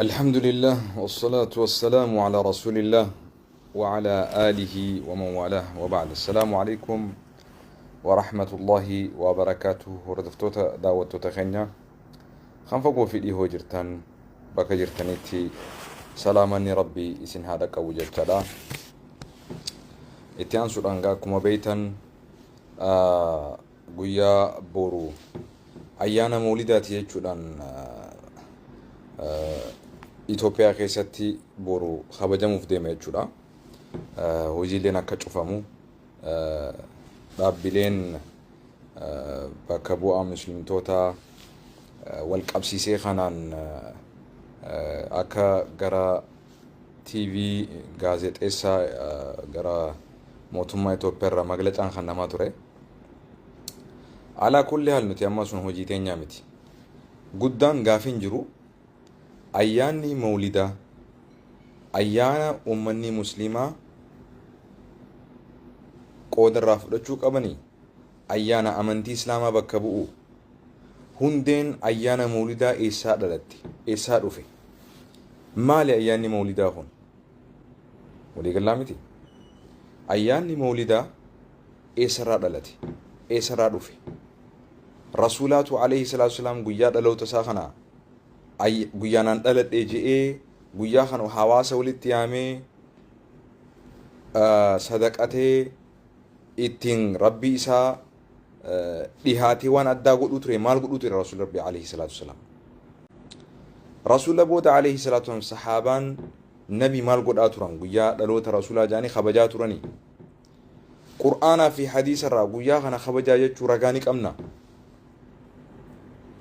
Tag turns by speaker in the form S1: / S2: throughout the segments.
S1: الحمد لله والصلاة والسلام على رسول الله وعلى آله ومن والاه وبعد السلام عليكم ورحمة الله وبركاته. Hordoftoota, daawwattoota keenya kan fagoo fi dhihoo jirtan, bakka jirtanitti salaamanni Rabbii isin haa dhaqqabu jechaadha. Itti aansuudhaan gaa akkuma beeytan guyyaa boru ayyaana mawlidaati jechuudhaan Itoophiyaa keessatti boru kabajamuuf deema jechuudha. Hojiileen akka cufamu, dhaabbileen bakka bu'aa muslimtoota wal qabsiisee kanaan akka gara TV gaazexeessaa gara mootummaa Itoophiyaa irraa maglacaan kan namaa ture. Alaa kulli haal nuti amma sun hojii teenyaa miti. Guddaan gaafiin jiru, ayyaanni mawlidaa ayyaana uummanni musliimaa qooda irraa fudhachuu qabanii, ayyaana amantii islaamaa bakka bu'u, hundeen ayyaana mawlidaa eessaa dhalatte, eessaa dhufe, maali ayyaanni mawlidaa kun? Waliigalaa miti? Ayyaanni mawlidaa eessarraa dhalate, eessarraa dhufe? Rasuulaatu alayhi salaatu wasalaam guyyaa dhaloota isaa kana guyyaanaan dhaladhe je'ee guyyaa kana hawaasa walitti yaamee sadaqatee ittiin Rabbii isaa dhihaatee waan addaa godhuu ture? Maal godhuu ture Rasuulli Rabbii alayhi salaatu wasalaam? Rasuula booda alayhi salaatu wasalaam sahaabaan nabi maal godhaa turan? Guyyaa dhaloota rasuulaa jedhanii kabajaa turanii? Qur'aanaa fi hadiisa irraa guyyaa kana kabajaa jechuu ragaa ni qabna?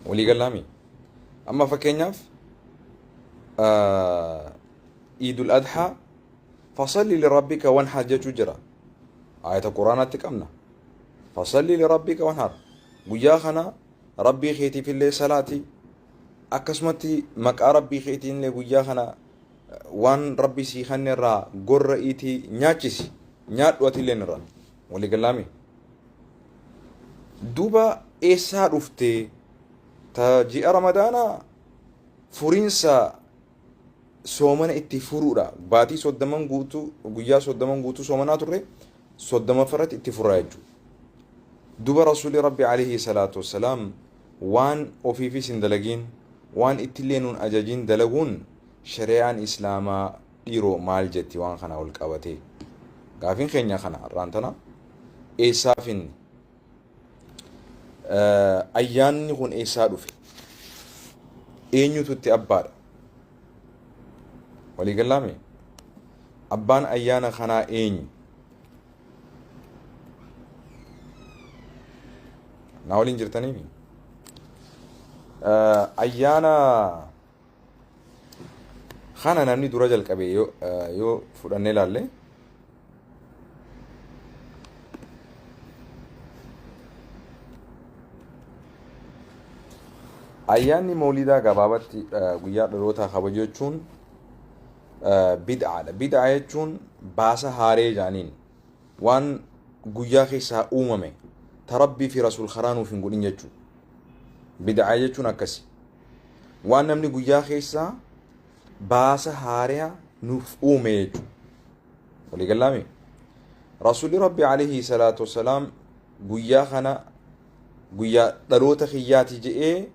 S1: Walii gallaami? Amma fakkeenyaaf Iidul Adhaa fasalli lirabbika wanhar jechuu jira. Ayata Qur'aanaatti qabna. Fasalli lirabbika wanhar, guyyaa kana Rabbii keetiif illee salaati, akkasumatti maqaa Rabbii keetiin illee guyyaa kana waan Rabbi sii kenne irraa gorra'iitii nyaachisi, nyaadhu ati illeen irraa. Walii gallaami? Duuba eessaa dhufte? Ta ji'a Ramadaanaa furiinsa soomana itti furuudha. Baatii 30n guutuu, guyyaa 30n guutuu soomanaa turre, 30ffaa irratti itti furaa jechuudha. Duba Rasuulli Rabbi alayhi salaatu wassalaam waan ofiifis hin dalagiin, waan ittillee nuun ajajiin dalaguun, shari'aan islaamaa dhiiroo maal jetti waan kana ol qabatee? Gaafiin keenya kana har'aan tana: eessaa finne? Ayyaanni kun eessaa dhufe? Eenyutu itti abbaadha? Walii gallaame? Abbaan ayyaana kanaa eenyu? Na waliin jirtaniimi? Ayyaana kana namni dura jalqabe yoo fudhannee ilaalle, ayyaanni mawlidaa gabaabatti guyyaa dhalootaa kabaju jechuun bid'aadha. Bid'aa jechuun baasa haaree jaaniin, waan guyyaa keessaa uumame ta Rabbii fi Rasuul karaa nuuf hin godhin jechuudha. Bid'aa jechuun akkasi. Waan namni guyyaa keessaa baasa haaraa nuuf uume jechuudha. Walii gallaami? Rasuulli Rabbi alayhi salaatu wassalaam guyyaa kana guyyaa dhaloota kiyyaati je'ee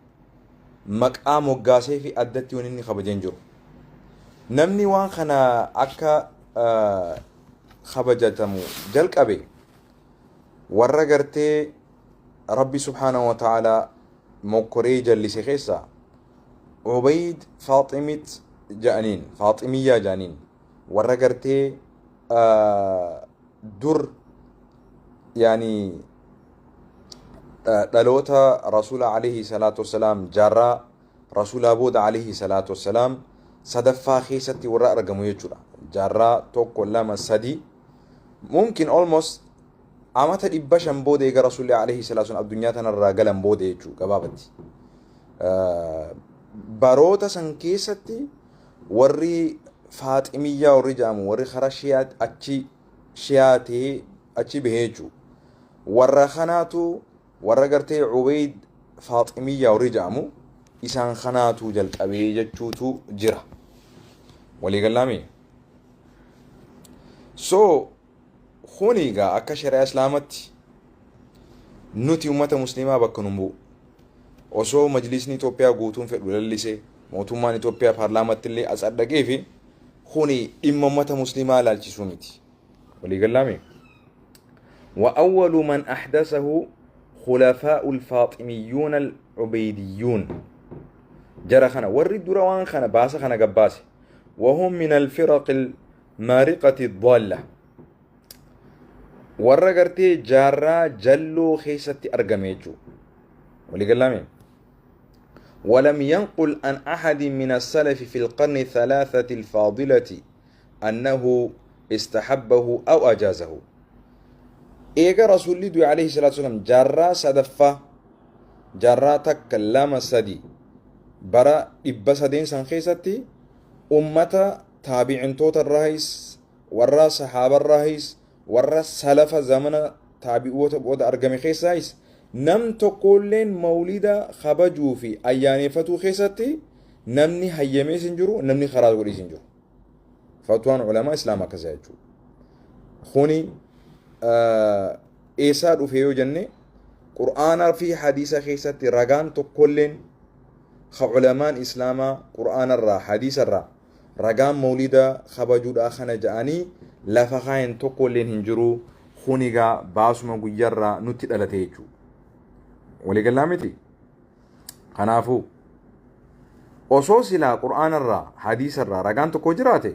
S1: maqaa moggaasee fi addatti waan inni kabajeen jiru. Namni waan kana akka kabajatamu jalqabe warra gartee Rabbi subhaanahu wa ta'aalaa mokkoree jallise keessaa Ubayd Faaximit ja'aniin, Faaximiyyaa ja'aniin, warra gartee dur yaani dhaloota Rasuula alayhi salaatu wassalaam, jaarraa Rasuulaa booda alayhi salaatu wassalaam sadaffaa keessatti warra argamu jechuudha. Jaarraa tokko, lama, sadi, mumkin almost amata 500 booda eega Rasuulli alayhi salaatu wassalaam addunyaa tanarraa galan booda jechuudha gabaabatti. Baroota san keessatti warri Faaximiyyaa warri jedhamu, warri karaa Shiyaa achi Shiyaa ta'ee achi bahee jechuudha. Warra kanaatu, warra gartee Ubayd Faaximiyyaa warri jedhamu, isaan kanaatu jalqabee jechuutu jira. Waliigalaami? So kuni egaa akka shari'aa Islaamatti nuti ummata Muslimaa bakka nun bu'u. Osoo majlisni Itoophiyaa guutuun fedhu lallisee, mootummaan Itoophiyaa paarlaamatti illee as dhaqee fi kuni dhimma ummata Muslimaa ilaalchisuu miti. Waliigalaami? وأول من أحدثه خلفاء الفاطميون العبيديون، جرى خنا وري دروان خنا باس خنا قباس، وهم من الفرق المارقة الضالة. Warra gartee jaarraa jalloo keessatti argame jechuudha. Waliigalame. ولم ينقل عن أحد من السلف في القرن الثلاثة الفاضلة أنه استحبه أو أجازه. Eega Rasuulli du'e عليه الصلاة والسلام jaarraa sadaffaa, jaarraa takka, lama, sadi, bara 300 san keessatti ummata taabi'intoota irraayis, warra sahaabarraayis, warra salafa zamana taabi'oota booda argame keessaayis nam tokkolleen mawlida kabajuu fi ayyaaneeffatuu keessatti namni hayyamees hin jiru, namni karaa godhees hin jiru. Fatwaan ulamaa Islaama akkasa jechuudha. Kuni eessaa dhufe yoo jenne, Qur'aanaa fi hadiisa keessatti ragaan tokkolleen ka ulamaan Islaamaa Qur'aanarraa hadiisarraa ragaan mawlida kabajuudhaa kana ja'anii lafa kaayan tokkolleen hin jiru. Kunigaa baasuma guyyaarraa nutti dhalate jechuudha. Waliigalaa miti? Kanaafuu osoo silaa Qur'aanarraa hadiisarraa ragaan tokko jiraate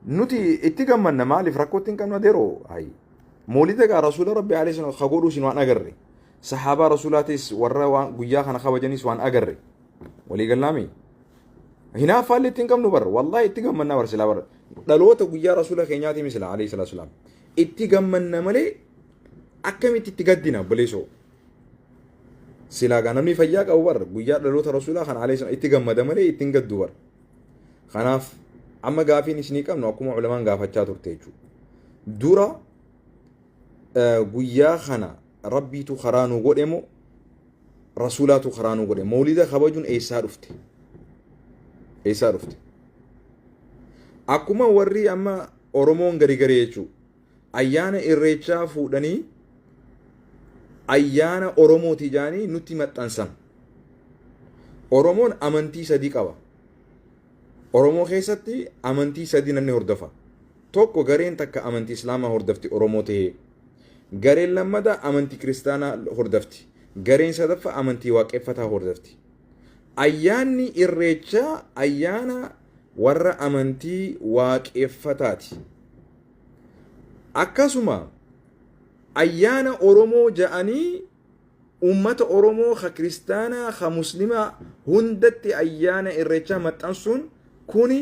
S1: nuti itti gammanna. Maaliif rakkootti hin qabnu adeeroo? Hayi, mawlida gaa Rasuula Rabbi عليه السلام ka godhuus waan agarre, sahaabaa Rasuulaatis warra waan guyyaa kana kabajanis waan agarre. Waliigalaami? Hinaaffaallee itti hin qabnu bar. Wallaahi itti gammannaa bar. Silaa bar dhaloota guyyaa Rasuula keenyaati misila عليه الصلاة والسلام itti gammanna malee akkamitti itti gaddina, obboleessoo? Silaa gaa namni fayyaa qabu bar guyyaa dhaloota Rasuulaa kana عليه السلام itti gammada malee ittiin gaddu bar. Kanaaf amma gaafiin isinii qabnu akkuma ulamaan gaafachaa turte jechuudha. Dura guyyaa kana Rabbiitu karaa nu godhe moo Rasuulaatu karaa nu godhe? Mawlida kabajuun eessaa dhufte? Eessaa dhufte? Akkuma warri amma Oromoon gari garee jechuudha. Ayyaana Irreechaa fuudhanii ayyaana Oromooti jaanii nutti maxxansan. Oromoon amantii sadii qaba. Oromoo keessatti amantii sadii namni hordofa. Tokko, gareen takka amantii Islaamaa hordofti Oromoo tahee. Gareen lammataa amantii Kiristaanaa hordofti. Gareen sadaffaa amantii Waaqeffataa hordofti. Ayyaanni Irreechaa ayyaana warra amantii Waaqeffataati. Akkasuma ayyaana Oromoo ja'anii uummata Oromoo ka Kiristaanaa ka Muslimaa hundatti ayyaana Irreechaa maxxansuun kuni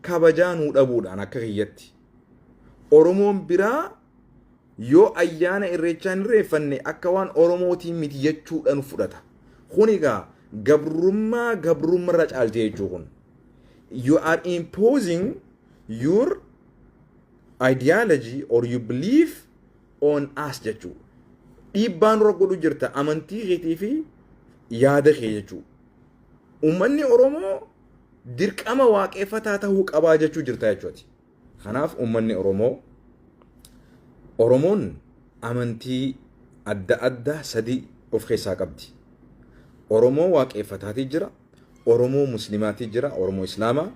S1: kabajaa nuu dhabuudhaan akka kiyyatti. Oromoon biraa yoo ayyaana Irreechaa hin irreeffanne akka waan Oromootiin miti jechuudhaan fudhata. Kun egaa gabrummaa gabrummarra caalte jechuu kun. You are imposing your ideology or your belief on us jechuu. Dhiibbaa nurra godhu jirta amantii keetii fi yaada kee jechuu. Uummanni Oromoo dirqama Waaqeffataa ta'uu qabaa jechuu jirta jechuuti. Kanaaf uummanni Oromoo, Oromoon amantii adda addaa sadii of keessaa qabdi. Oromoo Waaqeffataatii jira, Oromoo Muslimaatii jira, Oromoo Islaamaa,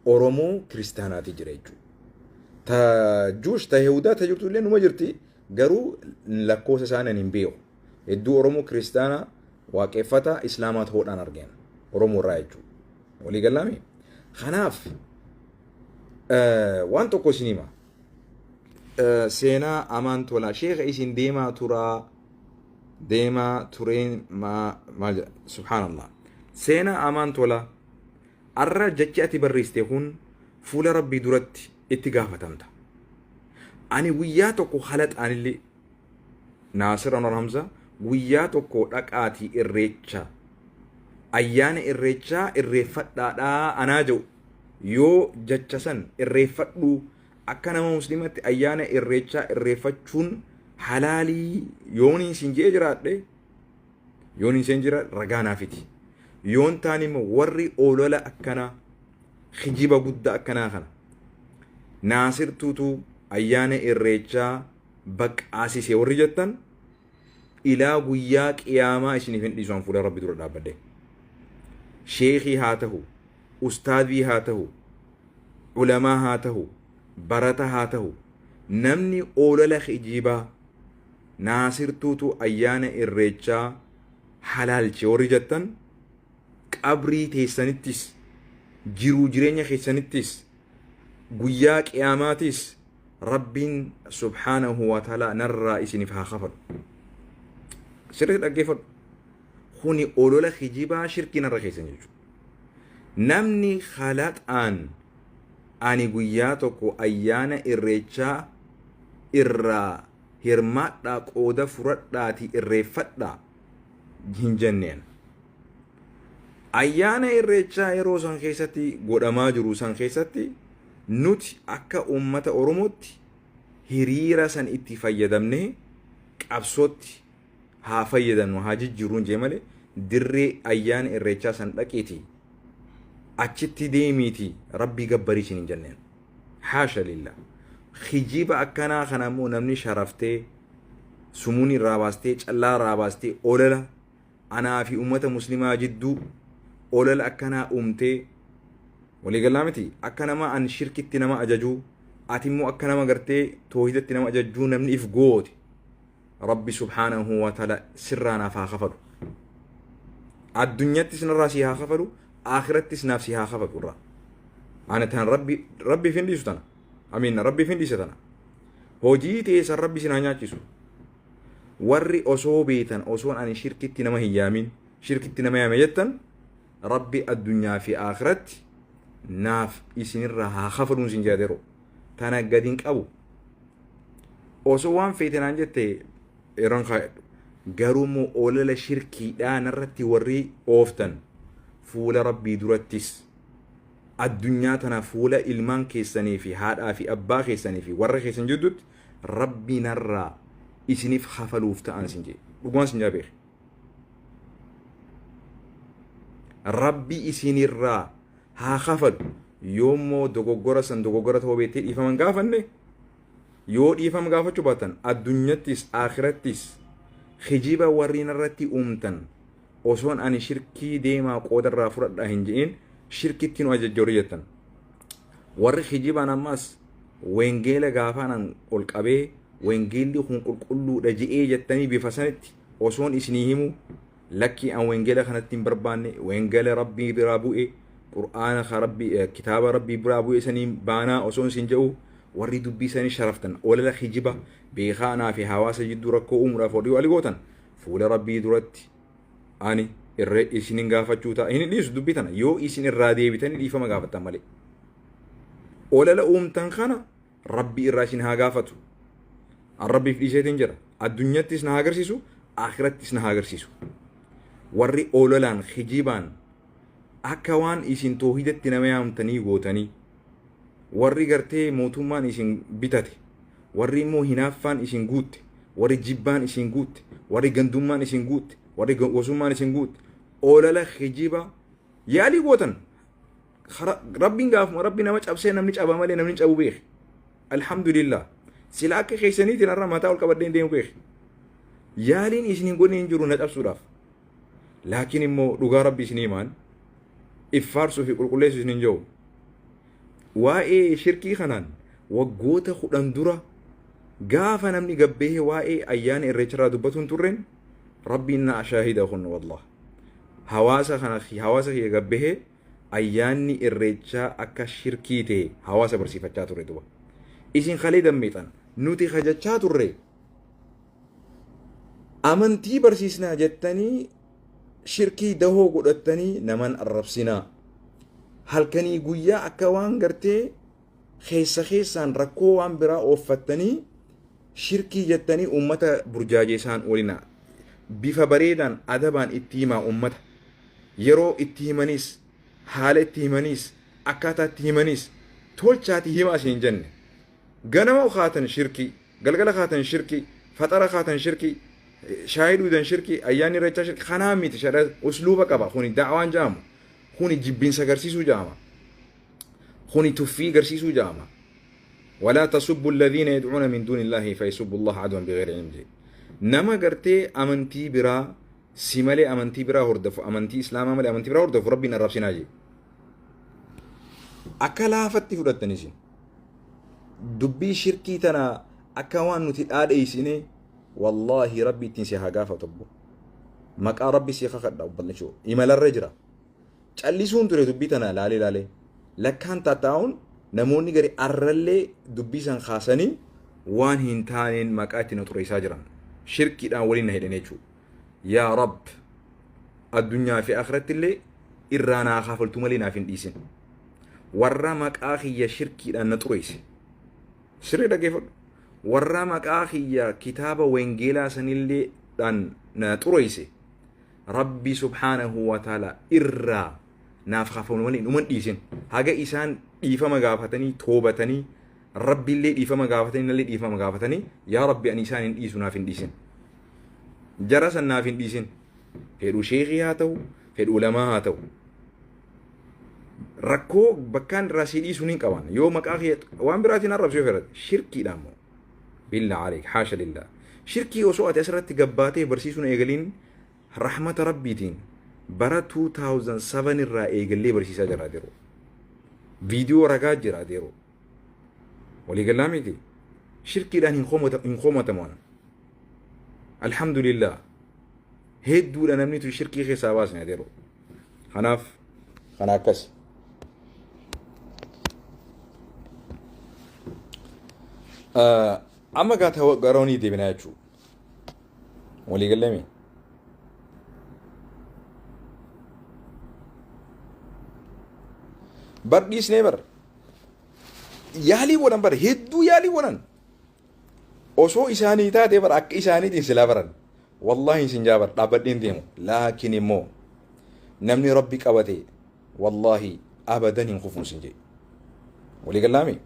S1: Oromoo Kiristaanaatii jira jechuudha. Ta Jewish, ta Yihudaa, ta jirtu illee numa jirti, garuu lakkoofsa isaanii hin beeku. Hedduu Oromoo Kiristaanaa, Waaqeffataa, Islaamaa ta'uudhaan argina. Oromoo irraa jechuudha. Walii galaami? Kanaaf waan tokko isin hima. Seenaa Amaan Tolaa sheeka isin deemaa turaa deemaa tureen maal jedha? Subhaanallah. Seenaa Amaan Tolaa, arra jechi ati barreessite kun fuula Rabbii duratti itti gaafatamta. Ani guyyaa tokko halaxaanillee Naasir Anwar Hamza guyyaa tokko dhaqaatii Irreecha, ayyaana Irreechaa irreeffadhaadhaa anaa jedhu yoo jecha san irreeffadhu, akka nama Muslimatti ayyaana Irreechaa irreeffachuun halaalii yooniin sin je'ee jiraadhe, yooniin sin jira ragaa naafiti. Yoon taan immoo warri olola akkanaa Kijiba guddaa akkanaa kana. Naasirtuutu ayyaana Irreechaa baqqaasise warri jettan, ilaa guyyaa qiyaamaa isiniif hin dhiisu an fuula Rabbi dura dhaabbadhe. Sheekii haa tahu, ustaadii haa tahu, ulamaa haa tahu, barata haa tahu, namni oolala kijibaa Naasirtuutu ayyaana Irreechaa halaalche warri jettan, qabrii teessanittis, jiruu jireenya keessanittis, guyyaa qiyaamaatis Rabbiin subhaanahu wa ta'ala narraa isiniif haa kafalu. Sirriitti dhaggeeffadhu. Kuni olola kijibaa shirkii narra keessan jechuudha. Namni kalaxaan ani guyyaa tokko ayyaana Irreechaa irraa hirmaadhaa, qooda furadhaatii irreeffadhaa hin jenneen. Ayyaana Irreechaa yeroo san keessatti godhamaa jiru san keessatti nuti akka uummata Oromootti hiriira san itti fayyadamnee qabsootti haa fayyadamnu, haa jijjiirruun jee malee, dirree ayyaana Irreechaa san dhaqiitii achitti deemiitii Rabbii gabbarii isin hin jenneen. Haasha lillah. Kijiba akkanaa kana immoo namni sharaftee, sumuun irraa baastee, callaa irraa baastee, olala anaa fi ummata muslimaa jidduu olala akkanaa uumtee, waliigalaa miti, akka nama an shirkitti nama ajajuu, ati immoo akka nama gartee toohidatti nama ajajjuu namni if goote, Rabbi subhaanahu wa ta'ala sirraa naaf haa kafalu. Addunyattis narraa si haa kafalu, akhirattis naaf si haa kafalu irraa. Ani tan Rabbi Rabbiif hin dhiisu tana. Amiin, Rabbiif hin dhiise tana. Hojii teessan Rabbi isin haa nyaachisu. Warri osoo beetan osoon ani shirkitti nama hin yaamin, shirkitti nama yaame jettan, Rabbi addunyaa fi akhiratti naaf isinirraa haa kafaluun isin jedha. Tana gadi hin qabu. Osoo waan feete naan jette yeroon kaayadhu. Garuu immoo olala shirkiidhaa narratti warri ooftan, fuula Rabbii durattis, addunyaa tana fuula ilmaan keessanii fi haadhaa fi abbaa keessanii fi warra keessan jidduutti Rabbi narraa isiniif kafaluuf ta'an isin jedhe. Dhugumaan isin jaa beeke. Rabbi isinirraa haa kafalu. Yoommoo dogoggora san dogoggora ta'uu beektee dhiifama hin gaafanne, yoo dhiifama gaafachuu baattan, addunyattis akhirattis kijiba warri narratti uumtan, osoon ani shirkii deemaa qooda irraa fudhadhaa hin je'in shirkitti nu ajajja warri jettan, warri kijibaan ammas wengeela gaafaan an ol qabee wengeelli kun qulqulluudha je'ee jettanii, bifa sanitti osoon isinii himu, lakkii an wengeela kanatti hin barbaanne, wengeela Rabbii biraa bu'e, Qur'aana ka Rabbii, kitaaba Rabbii biraa bu'e saniin baanaa osoon isin je'u, warri dubbii sanii sharaftan, olala kijiba beekaa anaa fi hawaasa jidduu rakkoo uumuudhaaf warri wali gootan, fuula Rabbii duratti ani irra isinin gaafachuu ta'a. Hin dhiisu dubbii tana yoo isin irraa deebitanii dhiifama gaafattan malee. Olala uumtan kana Rabbi irraa isin haa gaafatu. An Rabbiif dhiiseetiin jira. Addunyattis na haa agarsiisu, akhirattis na haa agarsiisu. Warri ololaan kijibaan akka waan isin toohidatti nama yaamtanii gootanii, warri gartee mootummaan isin bitate, warri immoo hinaaffaan isin guutte, warri jibbaan isin guutte, warri gandummaan isin guutte, warri gosummaan isin guutte, olala kijiba yaalii gootan, Rabbiin gaafuma Rabbi nama cabsee namni caba malee namni cabu beeki. Alhamdulillah. Sila akka keessaniitiin har'a mataa ol qabadhee hin deemu beeki. Yaaliin isin hin godhin hin jiru na cabsuudhaaf. Laakiin immoo dhugaa Rabbi isin himaan if faarsuu fi qulqulleessuu isin hin jiru. Waa'ee shirkii kanaan waggoota 10 dura gaafa namni gabbee waa'ee ayyaana Irreecharraa dubbatu hin turreen, Rabbiin na shaahida kun wallah. Hawaasa kana, hawaasa kiyya gabbee ayyaanni Irreechaa akka shirkii ta'e hawaasa barsiifachaa turre duba. Isin kalee dammeexan, nuti kajachaa turre amantii barsiisnaa jettanii shirkii dahoo godhattanii naman arrabsinaa. Halkanii guyyaa akka waan gartee keessa keessaan rakkoo waan biraa ooffattanii shirkii jettanii uummata burjaajeessaan oolinaa. Bifa bareedaan adabaan itti himaa uummata. Yeroo itti himanis, haala itti himanis, akkaataa itti himanis tolchaati himaa isin hin jenne. Ganama kaatan shirkii, galgala kaatan shirkii, faxara kaatan shirkii, shaayii dhuudan shirkii, ayyaanni Irreechaa shirkii kanaa miti. Shari'a usluuba qaba. Kuni da'waan jedhamu. Kuni jibbinsa agarsiisuu jedhama. Kuni tuffii garsiisuu ja'ama. Walaa tasubbu alladhiina yad'uuna min duuni illaahi fayasubbu allaha adwan bighayri ilm jedhe. Nama gartee amantii biraa si malee amantii biraa hordofu, amantii islaamaa malee amantii biraa hordofu Rabbiin arrabsinaa jedhe. Akka laafatti fudhattan isin. Dubbii shirkii tana akka waan nuti dhaadheessine, wallaahi Rabbi ittiin si haa gaafatu abbo. Maqaa Rabbi si kakadha obbolleessoo. Imalarra jira. Callisuun ture dubbii tana laalee laalee. Lakkaan tattaa'uun namoonni gari arrallee dubbii san kaasanii waan hin taaneen maqaa itti na xureessaa jiran. Shirkiidhaan waliin na hidhan jechuudha. Yaa Rabb, addunyaa fi akhiratti illee irraa naa kafaltu malee naaf hin dhiisin. Warra maqaa kiyya shirkiidhaan na xureesse. Sirrii dhaggeeffadhu. Warra maqaa kiyya kitaaba wangeelaa sanillee dhaan na xureesse. Rabbi subhaanahu wa ta'ala irraa naaf kafalu malee dhuman dhiisin. Haga isaan dhiifama gaafatanii toobatanii, Rabbiillee dhiifama gaafatanii, nallee dhiifama gaafatanii, yaa Rabbi, ani isaan hin dhiisu, naaf hin dhiisin. Jara san naaf hin dhiisin. Fedhu sheekii haa ta'u, fedhu ulamaa haa ta'u. Rakkoo bakkaan irraa sii dhiisuun hin qaban. Yoo maqaa kee waan biraatiin arrabsu yoo fedhate, shirkiidhaan immoo. Billaa aleek, haasha lillaa. Shirkii osoo ati asirratti gabbaatee barsiisuun eegaliin, rahmata Rabbiitiin bara 2007 irraa eegallee barsiisaa jira adeeroo. Viidiyoo ragaa jira adeeroo. Waliigalaa miti. Shirkiidhaan hin komatamu ana. Alhamdulillah. Hedduudha namni tu shirkii keessaa baasne adeeroo. Kanaaf kana akkas. Amma gaa gara onii deebinaa jechuudha. Waliigallee. Bar dhiisnee bar yaalii godhan, bar hedduu yaalii godhan. Osoo isaanii taate bar akka isaaniitiin silaa baran. Wallaahi isin jaa bar dhaabbadheen deemu. Laakiin immoo namni Rabbi qabate wallaahi abadan hin kufuun sin jedhe. Waliigallaami?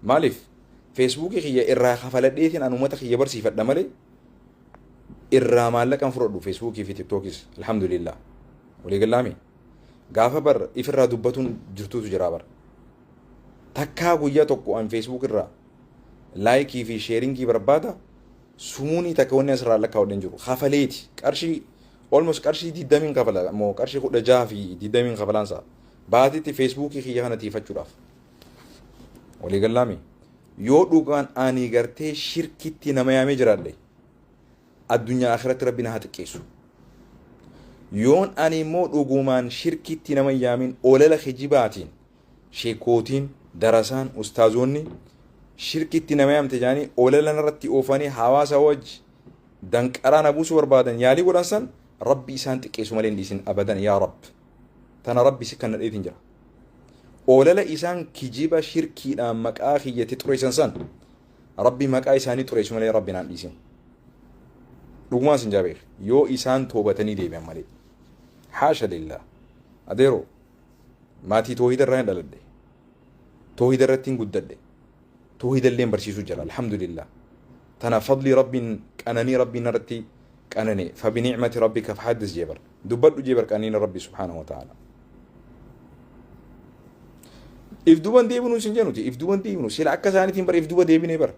S1: Maaliif? Feesbuukii kiyya irraa kafaladheetiin an uummata kiyya barsiifadha malee irraa maallaqan fudhadhu, Feesbuukii fi Tiktookis, alhamdulillah. Waliigallaami? Gaafa bar ifirraa dubbatuun jirtuutu jira bar. Takkaa guyyaa tokko an Facebook irraa like fi sharingii barbaada sumuunii takka wanni asirraa lakkaa'u hin jiru. Kafaleeti qarshii almost qarshii 20 kafala immoo qarshii 16 fi 20 kafalaansa baatitti Feesbuukii kiyya kana tiifachuudhaaf. Waliigallaami? Yoo dhugaan ani gartee shirkitti nama yaamee jiraadhe, addunyaa akhiratti Rabbi na haa xiqqeessu. Yoon ani immoo dhugumaan shirkitti nama hin yaamin, olala kijibaatiin sheekootiin, darasaan, ustaazoonni shirkitti nama yaamte jaanii olala narratti oofanii hawaasa wajji danqaraa na buusuu barbaadan, yaalii godhan san Rabbi isaan xiqqeessu malee hin dhiisin abadan. Yaa Rabb, tana Rabbi si kan nadheetiin jira. Olala isaan kijiba shirkiidhaan maqaa kiyyatti xureessan san Rabbi maqaa isaanii xureessu malee Rabbi naan dhiisin. Dhugumaan sin jaabeef yoo isaan toobatanii deebi'an malee. Haasha lillah. Adeeroo, maatii toohida irraa hin dhaladhe. Toohida irratti hin guddadhe. Toohida illee barsiisuu jira, alhamdulillah. Tana fadlii Rabbiin, qananii Rabbiin irratti qanane, fabinicmati rabbika fahaddis jee bar. Dubbadhu jee bar qananiin Rabbi subhaanahu wa ta'ala. If duuban deebinuu isin jennuti, if duuban deebinu sila akka isaaniitiin bar if duuba deebinee bar.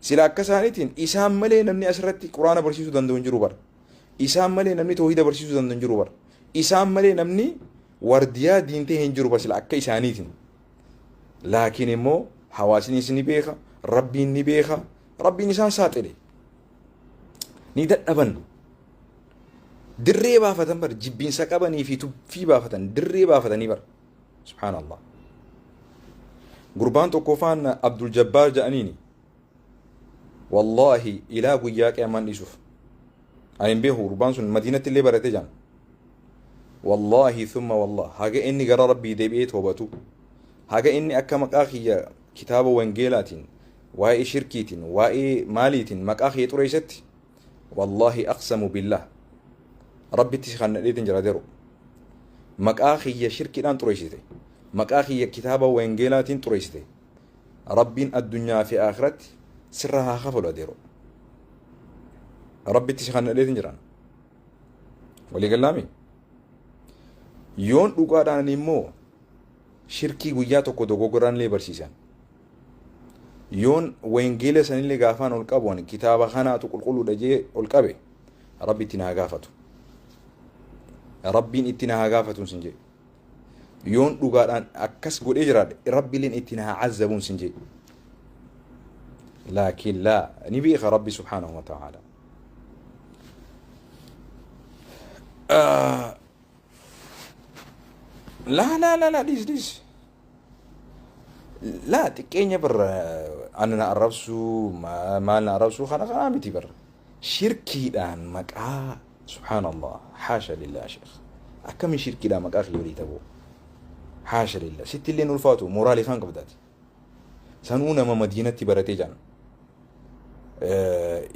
S1: Sila akka isaaniitiin isaan malee namni asirratti Quraana barsiisuu danda'u hin jiru bar. Isaan malee namni toohida barsiisuu danda'u hin jiru bar. Isaan malee namni wardiyaa diintee hin jiru bar sila akka isaaniitiin. Laakiin immoo hawaasnis ni beeka, Rabbiin ni beeka, Rabbiin isaan saaxile. Ni dadhaban. Dirree baafatan bar, jibbiinsa qabanii fi tuffii baafatan, dirree baafatanii bar. Subhaanallah. Gurbaan tokkoffaan Abdul Jabbaar jedhaniini. Wallaahi ilaa guyyaa qiyaamaan dhiisuuf. Ani hin beeku, gurbaan sun Madiinatti illee barate jedhan. Wallaahi thumma wallah, haga inni gara Rabbii deebi'ee toobatu, haga inni akka maqaa kiyya kitaaba wangeelaatiin, waa'ee shirkiitiin, waa'ee maaliitiin maqaa kiyya xureessetti, wallaahi aqsamu billah, Rabbitti si kannadheetiin jira deru. Maqaa kiyya shirkiidhaan xureessite. Maqaa kiyya kitaaba wangeelaatiin xureessite. Rabbiin addunyaa fi akhiratti sirra haa kafalu adeero. Rabbitti si kannadheetiin jiran. Walii gallaami? Yoon dhugaadhaan immoo Shirkii guyyaa tokko dogoggoraan illee barsiisan. Yoon wengeela sanillee gaafaan ol qabu ani kitaaba kanaatu qulqulluudha jee ol qabe Rabbi itti na haa gaafatu. Rabbiin itti na haa gaafatu sin jee. Yoon dhugaadhaan akkas godhee jiraadhe Rabbileen itti na haa azzabuun sin jee. Laakiin laa ni beeka Rabbi subhaanahu wa ta'aala. Laa laa laa laa dhiis dhiis. Laa xiqqeenya bar ana na arrabsuu maal na arrabsuu kana kanaa miti bar. Shirkiidhaan maqaa subhaanallah haasha lillah sheekh. Akkamiin shirkiidhaan maqaa kiyya olii ta'uu? Haasha lillah sitti illee ulfaatu moraalii kan qabdaati. Sanuu nama madiinatti baratee jaan.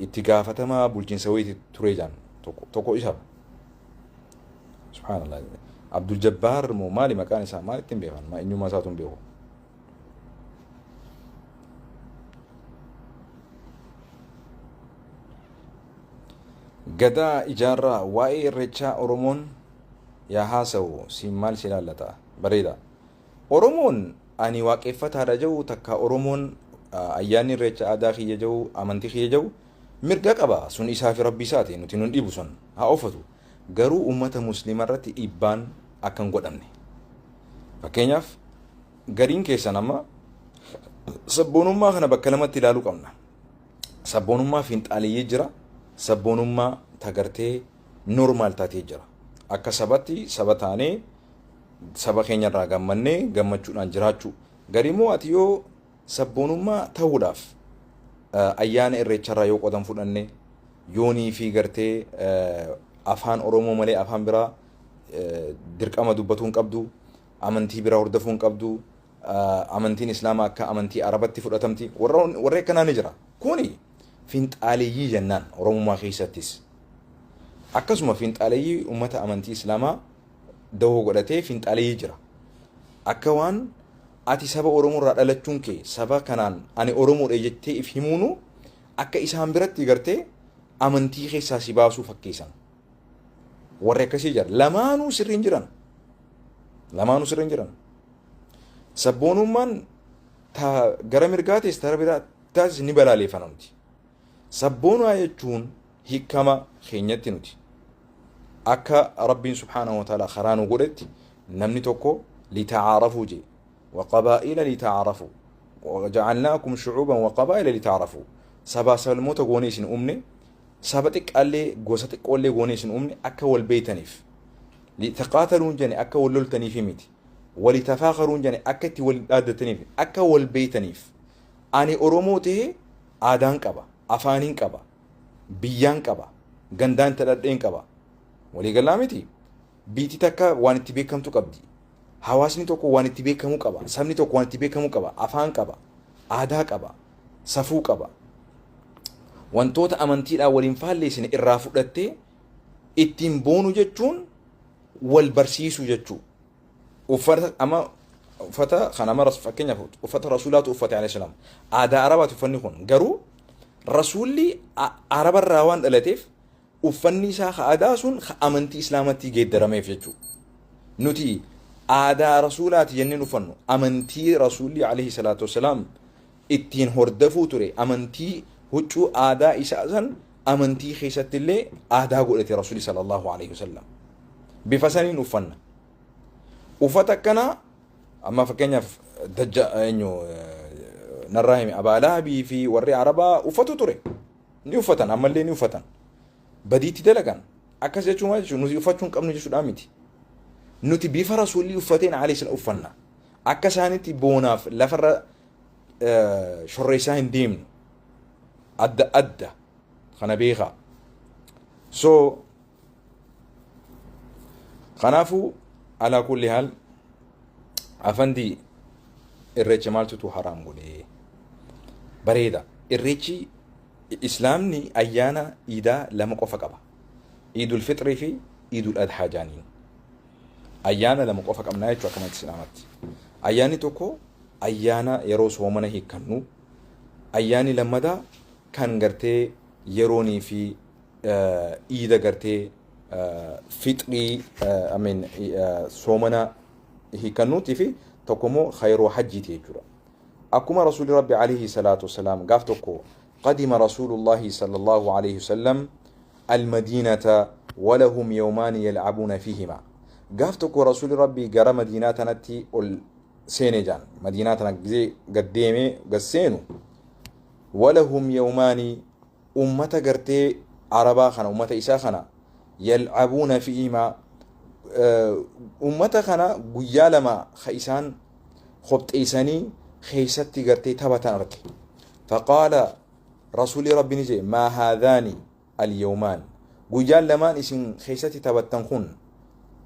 S1: Itti gaafatamaa bulchiinsa wayiiti turee jaan tokko isa. Subhaanallah. Abdul Jabbaar moo maali maqaan isaa maalitti hin beekan eenyummaa isaatu hin beeku. Gadaa ijaarraa waa'ee irreechaa Oromoon yaa haasa'u siin maal si ilaallata bareeda. Oromoon ani waaqeffataadha jedhu takka Oromoon ayyaanni irreecha aadaa kiyya jedhu amantii kiyya jedhu mirga qaba sun isaa fi rabbii isaati nuti nun dhibu sun haa oofatu garuu ummata muslima irratti dhiibbaan akka hin godhamne. Fakkeenyaaf gariin keessan amma sabboonummaa kana bakka lamatti ilaaluu qabna. Sabboonummaa fiinxaaleeyyii jira, sabboonummaa tagartee normaal taatee jira. Akka sabatti saba taanee saba keenya irraa gammannee gammachuudhaan jiraachuu. Garii immoo ati yoo sabboonummaa ta'uudhaaf ayyaana irreecharraa yoo qodan fudhanne yoonii fi gartee afaan Oromoo malee afaan biraa dirqama dubbatuu hin qabdu, amantii biraa hordofuu hin qabdu, amantiin Islaamaa akka amantii Arabatti fudhatamti. Warri akkanaa ni jira. Kuni finxaaleeyyii jennaan Oromummaa keessattis. Akkasuma finxaaleeyyii uummata amantii Islaamaa dahoo godhatee finxaaleeyyii jira. Akka waan ati saba Oromoo irraa dhalachuun kee saba kanaan ani Oromoodha jettee if himuunu akka isaan biratti gartee amantii keessaa si baasuu fakkeessan. Warri akkasii jira. Lamaanuu sirriin jiran. Lamaanuu sirriin jiran. Sabboonummaan ta gara mirgaatis ta biraatis ni balaaleeffamti. Sabboonaa jechuun hiikama keenyatti nuti. Akka Rabbiin subhaanahu wa ta'ala karaa nu godhetti namni tokko lita'aarafuu jee. Waqabaa'ila lita'aarafuu. Waja'alnaakum shucuuban waqabaa'ila lita'aarafuu. Sabaa sablammoota goonee isin uumne saba xiqqaallee gosa xiqqoollee goonee isin uumne akka wal beeytaniif. Litaqaataluun jenne akka wal loltaniif miti. Walitafaakaruun jenne akka itti wal dhaaddataniif akka wal beeytaniif. Ani Oromoo ta'ee aadaan qaba, afaaniin qaba, biyyaan qaba, gandaan itti dhadheen qaba. Waliigalaa miti. Biitii takka waan itti beekamtu qabdi. Hawaasni tokko waan itti beekamu qaba. Sabni tokko waan itti beekamu qaba. Afaan qaba. Aadaa qaba. Safuu qaba. Wantoota amantiidhaan waliin faalleessine irraa fudhattee ittiin boonu jechuun wal barsiisuu jechuu. Uffata amma uffata kan amma fakkeenyaaf uffata rasuulaatu uffate alayhi salaam. Aadaa Arabaati uffanni kun garuu rasuulli Arabarraa waan dhalateef uffanni isaa ka aadaa sun ka amantii islaamatti geeddarameef jechuudha. Nuti aadaa rasuulaati jenneen uffannu amantii rasuulli alayhi salaatu wassalaam ittiin hordofuu ture amantii huccuu aadaa isaa san amantii keessatti illee aadaa godhate rasuulli sallallahu alayhi wasallam. Bifa saniin uffanna. Uffata akkanaa amma fakkeenyaaf dajja eenyu narraa himi Abaa Lahabii fi warri Arabaa uffatu ture. Ni uffatan ammallee ni uffatan. Badiitti dalagan. Akkas jechuun maal jechuun nuti uffachuu hin qabnu jechuudhaa miti. Nuti bifa rasuulli uffateen alayhi salaam uffanna. Akka isaanitti boonaaf lafarra shorreessaa hin deemnu. Adda adda kana beekaa. So kanaafuu alaa kulli haal afandi irreecha maaltutu haraam godhee bareeda. Irreechi islaamni ayyaana iidaa lama qofa qaba. Iidul fixrii fi iidul adhaa jaaniin. Ayyaana lama qofa qabnaa jechuudha akka amantii islaamaatti. Ayyaanni tokko ayyaana yeroo soomana hiikkannu, ayyaanni lammataa kan gartee yeroonii fi iida gartee fixrii I mean, soomana hiikkannuutii fi Tokko immoo ka yeroo hajjiiti jechuudha. Akkuma Rasuulli Rabbi alayhi salaatu wassalaam gaaf tokko qadima Rasuulullaahi sallallahu alayhi wasallam almadiinata walahum yawmaani yal'abuuna fiihima. Gaaf tokko Rasuulli Rabbi gara Madiinaa tanatti ol seene jaan. Madiinaa tana gizee gad deemee gad seenu walahum yawmaani ummata gartee Arabaa kana ummata isaa kana yal'abuuna fiihimaa ummata kana guyyaa lama ka isaan kopxeessanii keessatti gartee taphatan arge. Faqaala rasuulli rabbi ni jedhe maa haadhaani alyawmaan guyyaan lamaan isin keessatti taphattan kun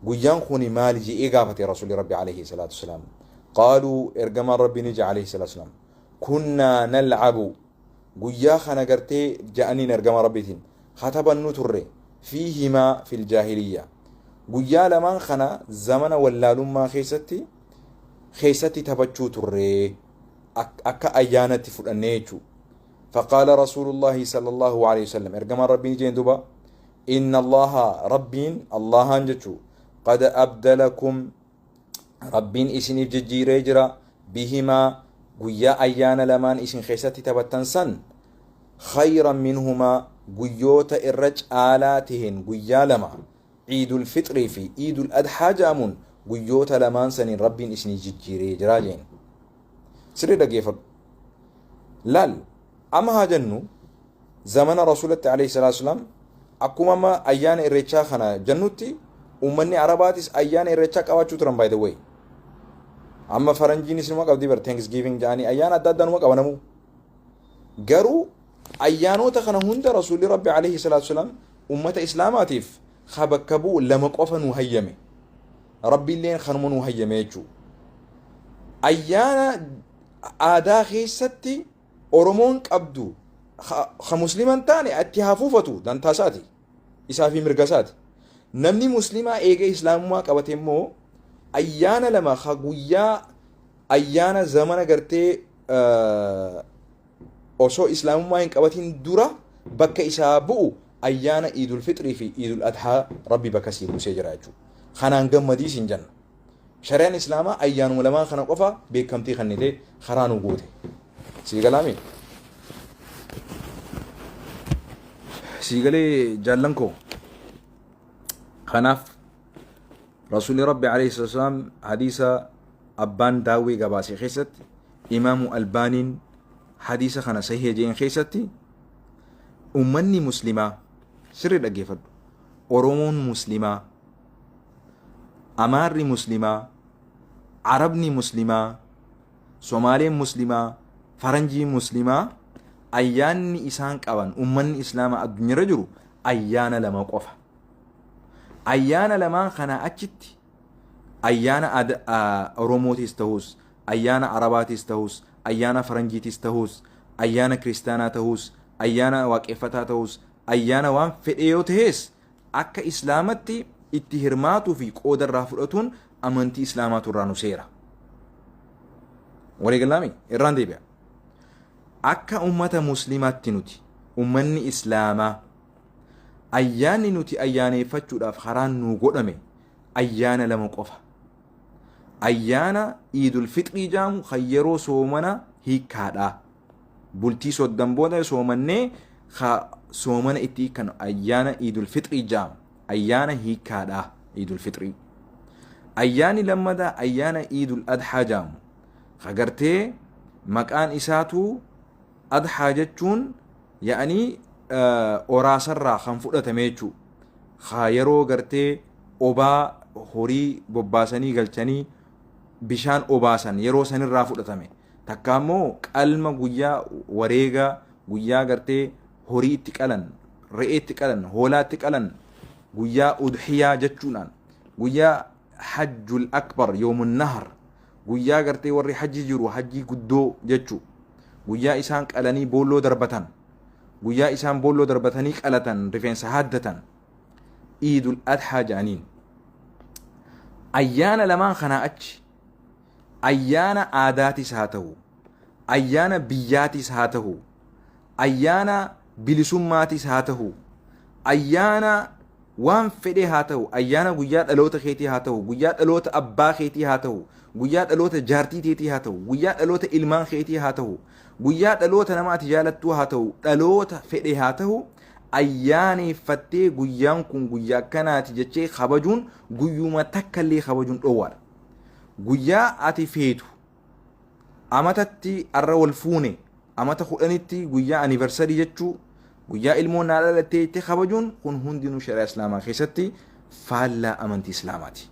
S1: guyyaan kuni maali jedhee gaafate rasuulli rabbi alayhi salaatu wasalaam. Qaaluu ergamaan rabbi ni jedhe alayhi salaatu wasalaam kunnaa nal'abu guyyaa kana gartee ja'aniin ergama rabbiitiin ka taphannu turre fiihimaa fil jaahiliyya guyyaa lamaan kana zamana wallaalummaa keessatti keessatti taphachuu turre akka ayyaanatti fudhannee jechuu. Faqaala rasuulullaahi sallallahu alaihi wasallam ergamaan rabbiin jeen duba inna allaha rabbiin allahaan jechuu qad abdalakum Rabbiin isiniif jijjiiree jira bihimaa guyyaa ayyaana lamaan isin keessatti taphattan san khayran minhumaa guyyoota irra caalaa taheen guyyaa lama iidul fixrii fi iidul adhaa ja'amuun guyyoota lamaan saniin Rabbiin isinii jijjiiree jira jeen. Sirrii dhaggeeffadhu. Laal amma haa jennu zamana rasuulatti alayhi salaatu wasalaam akkuma amma ayyaana irreechaa kana jennutti uummanni arabaatis ayyaana irreechaa qabaachuu turan by the way. Amma faranjiinis numa qabdi bar Thanksgiving jedhanii ayyaana adda addaa numa qaba namuu. Garuu ayyaanota kana hunda rasuulli rabbi alayhi salaatu wasalaam ummata islaamaatiif ka bakka bu'u lama qofa nu hayyame. Rabbiilleen kanuma nu hayyame jechuudha. Ayyaana aadaa keessatti Oromoon qabdu ka muslima hin taane itti haa fuufatu dantaa isaati. Isaa fi mirga isaati. Namni muslimaa eega islaamummaa qabate immoo ayyaana lama ka guyyaa ayyaana zamana gartee osoo islaamummaa hin qabatin dura bakka isaa bu'u ayyaana iidul fixrii fi iidul adhaa rabbi bakka sii buusee jira jechuudha. Kanaan gammadii siin jenna. Shari'aan Islaamaa ayyaanuma lamaan kana qofa beekamtii kennitee karaa nu goote. Sii galaami? Sii galee jaallan koo. Kanaaf Rasuulli Rabbi alayhi salaam hadiisa abbaan daawwee gabaase keessatti imaamu Albaaniin hadiisa kana sahih jeen keessatti ummanni muslimaa sirrii dhaggeeffadhu. Oromoon muslimaa Amaarri muslimaa, Arabni muslimaa, Somaaleen muslimaa, Faranjiin muslimaa ayyaanni isaan qaban ummanni islaamaa addunyaarra jiru ayyaana lama qofa. Ayyaana lamaan kanaa achitti ayyaana Oromootis ta'us, ayyaana Arabaatis ta'us, ayyaana Faranjiitis ta'us, ayyaana Kiristaanaa ta'us, ayyaana Waaqeffataa ta'us, ayyaana waan fedhee yoo ta'es Akka Islaamatti itti hirmaatuu fi qooda irraa fudhatuun amantii Islaamaatu irraa nu seera. Walii galaami irraan deebi'a. Akka ummata muslimaatti nuti ummanni Islaamaa ayyaanni nuti ayyaaneeffachuudhaaf karaan nuu godhame ayyaana lama qofa. Ayyaana Iidul Fixrii jaamu kan yeroo soomana hiikkaadhaa. Bultii soddan booda soomannee ka soomana itti hiikkan ayyaana Iidul Fixrii jaama. Ayyaana hiikkaadhaa Iidul Fixrii. Ayyaanni lammataa ayyaana Iidul Adhaa jaamu. Ka gartee maqaan isaatu Adhaa jechuun ya'anii oraasarraa kan fudhatame jechuudha. Ka yeroo gartee obaa horii bobbaasanii galchanii bishaan obaasan yeroo sanirraa fudhatame. Takka immoo qalma guyyaa wareegaa guyyaa gartee horii itti qalan, re'ee itti qalan, hoolaa itti qalan guyyaa udhiyaa jechuudhaan guyyaa hajjul akbar yoomun nahar guyyaa gartee warri hajji jiru hajjii guddoo jechuu guyyaa isaan qalanii boolloo darbatan guyyaa isaan boolloo darbatanii qalatan rifeensa haaddatan iidul adhaa jedhaniin ayyaana lamaan kanaa achi ayyaana aadaatis haa ta'u ayyaana biyyaatis haa ta'u ayyaana bilisummaatis haa ta'u ayyaana Waan fedhee haa ta'u, ayyaana guyyaa dhaloota keetii haa ta'u, guyyaa dhaloota abbaa keetii haa ta'u, guyyaa dhaloota jaartii teetii haa ta'u, guyyaa dhaloota ilmaan keetii haa ta'u, guyyaa dhaloota nama ati jaalattuu haa ta'u, dhaloota fedhe haa ta'u, ayyaaneeffattee guyyaan kun guyyaa akkanaati jechee kabajuun guyyuma takkallee kabajuun dhoowwaadha. Guyyaa ati feetu amatatti arra wal fuune amata 10tti guyyaa anniversary jechuu, guyyaa ilmoon naa dhalattee jettee kabajuun kun hundinuu shari'aa islaamaa keessatti faallaa amantii islaamaati.